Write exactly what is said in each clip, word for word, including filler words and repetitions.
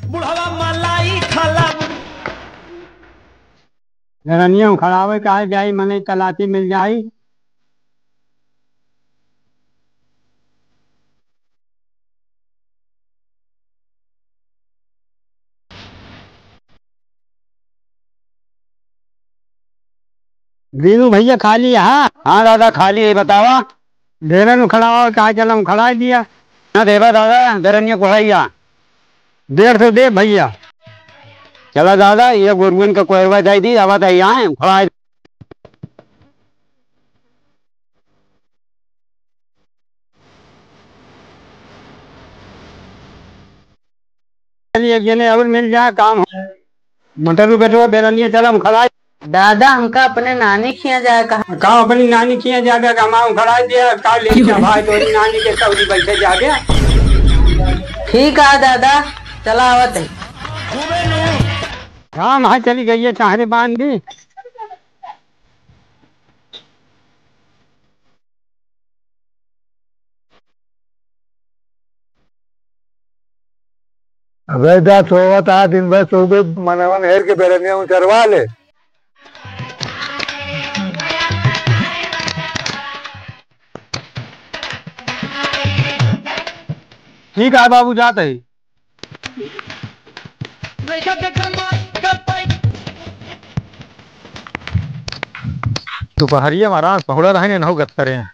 बुढ़वा मलाई खाला। गरनिया उखड़ावे काहे जाई, मने तलाशी मिल जाई। दीनू भैया खाली है? हाँ दादा, खाली है, बतावा। बेरन उखड़ावा, का चला उखड़ाई दिया। ना देवा दादा, बेरनिया कोहड़ाइया। डेढ़ सौ दे भैया। चला दादा, ये गोरुअन का कोहरवा दे दी, आवा दे यहाँ, उखड़ाई। चलिए, एक जने और मिल जाए, काम हो। मोटरू बेटवा, बेरनिया चला, हम खड़ा। दादा, हमका अपने नानी खिया जाए कहा। का अपनी नानी खिया जाए कहा, हम खड़ा दिया, का ले क्या भाई, तोरी नानी के सऊदी बैठे जाबे। ठीक है दादा, चला आवत है। काम है, चली गई है, चाहरे बांध दी। अबे दा सोवत आ, दिन भर सोबे मनवन हेर के बेरनिया उचरवा ले। ठीक है बाबू, जात है। दोपहरिया में आराम से पहुड़ा रहे ने, नहु गत करे हैं।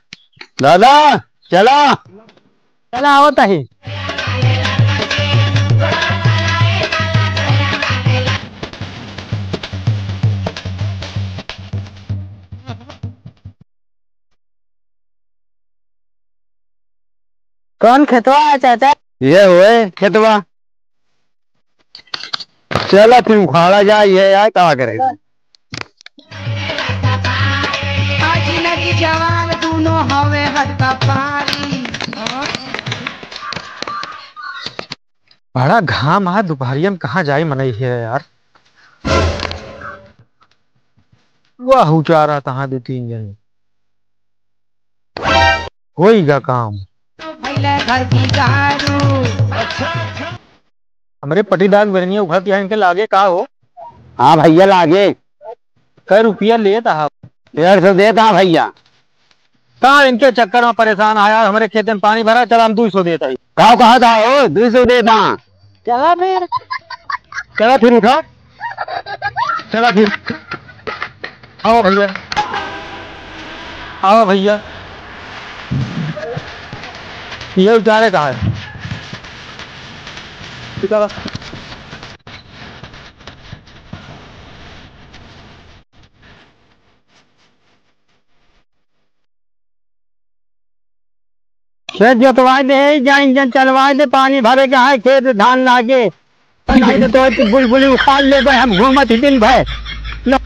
दादा, चला। चला, आवत है। कौन खेतवा है चाचा? ये होए खेतवा। चला फिर उखाड़ा जाए, ये यार का करे। आज न की जवान दूनो हवे हद का पारी। बड़ा घाम है, दुपहरिया में कहाँ जाई मनई है यार। वाह, उचारा तहाँ दो तीन जने। होई गा काम। भैले घर की गारू। हमरे पटीदार बेरनिया उखड़त है, इनके लागे का हो? हाँ भैया, लागे। कै रुपया लेत हा? डेढ़ सौ देत हा भैया। का इनके चक्कर में परेशान आया, हमरे खेते में पानी भरा, चला हम दुई सौ देत हई। का कहत हा हो, दुई सौ देत हा? चला फिर। चला फिर उठा। चला फिर। आओ भैया। आओ भैया। ये उतारे का है? निकाला। खेत जोतवाए दे, जा इंजन चलवाए दे, पानी भरे के है, खेत धान लागे। नहीं तो, तो बुलबुली उखाड़ ले भाई, हम घूमत ही दिन भर। लो।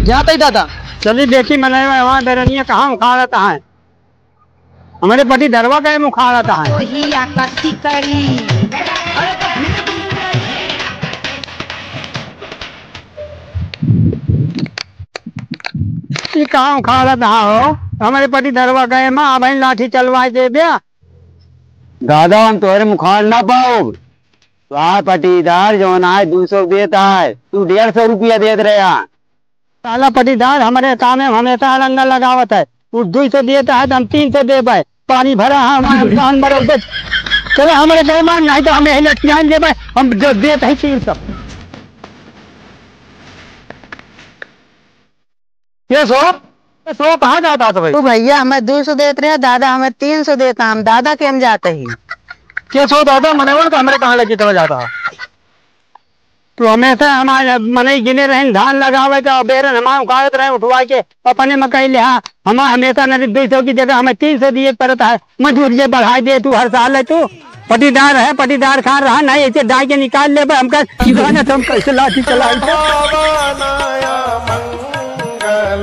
जाते ही दादा। चली देखी मनई वहाँ बेरनिया कहाँ उखाड़त है। हमरे पटीदरवा के उखाड़त है। वही आकसी करी। ई कहाँ उखाड़त हा हो? हमरे पटीदरवा गए माँ, अब लाठी चलवाए देबे। दादा, हम तोहरे मुखाड़ ना पाओ। तोहार पटीदार जौन आए दो सौ देत आए, तू डेढ़ सौ रुपया देत रहे आ। साला पटीदार हमरे काम में हमेशा रंगा लगावत है। उ दुई सौ देत है तो हम तीन सौ देबे। पानी भरा है हमारे कान भर बस। चलो हमरे गए माँ, नहीं तो हम यही लटकियान देबे। हम जो देत है तीन सौ। ये सो, ये सो कहाँ जाता था भाई? तू भैया हमें दो सौ देत रहे, दादा हमें तीन सौ देता, हम दादा के हम जाते ही। ये सो दादा मनई वहाँ का हमरे कहाँ लेके चला जाता? तू हमेशा हमारे मनई गिने रहन, धान लगावे का, बेरन हमार उखाड़त रहे उठवा के, अपने मकई ले, हाँ, हमार हमेशा नहीं दो सौ की जगह हमें तीन सौ दिए पड़ता है। मजदूर ये बढ़ाई दे तू, हर साल है तू। पटीदार है, पटीदार खा रहा, नहीं ऐसे डाई के निकाल ले बे, हमका कहना तो हम कैसे लाठी चलाई तो।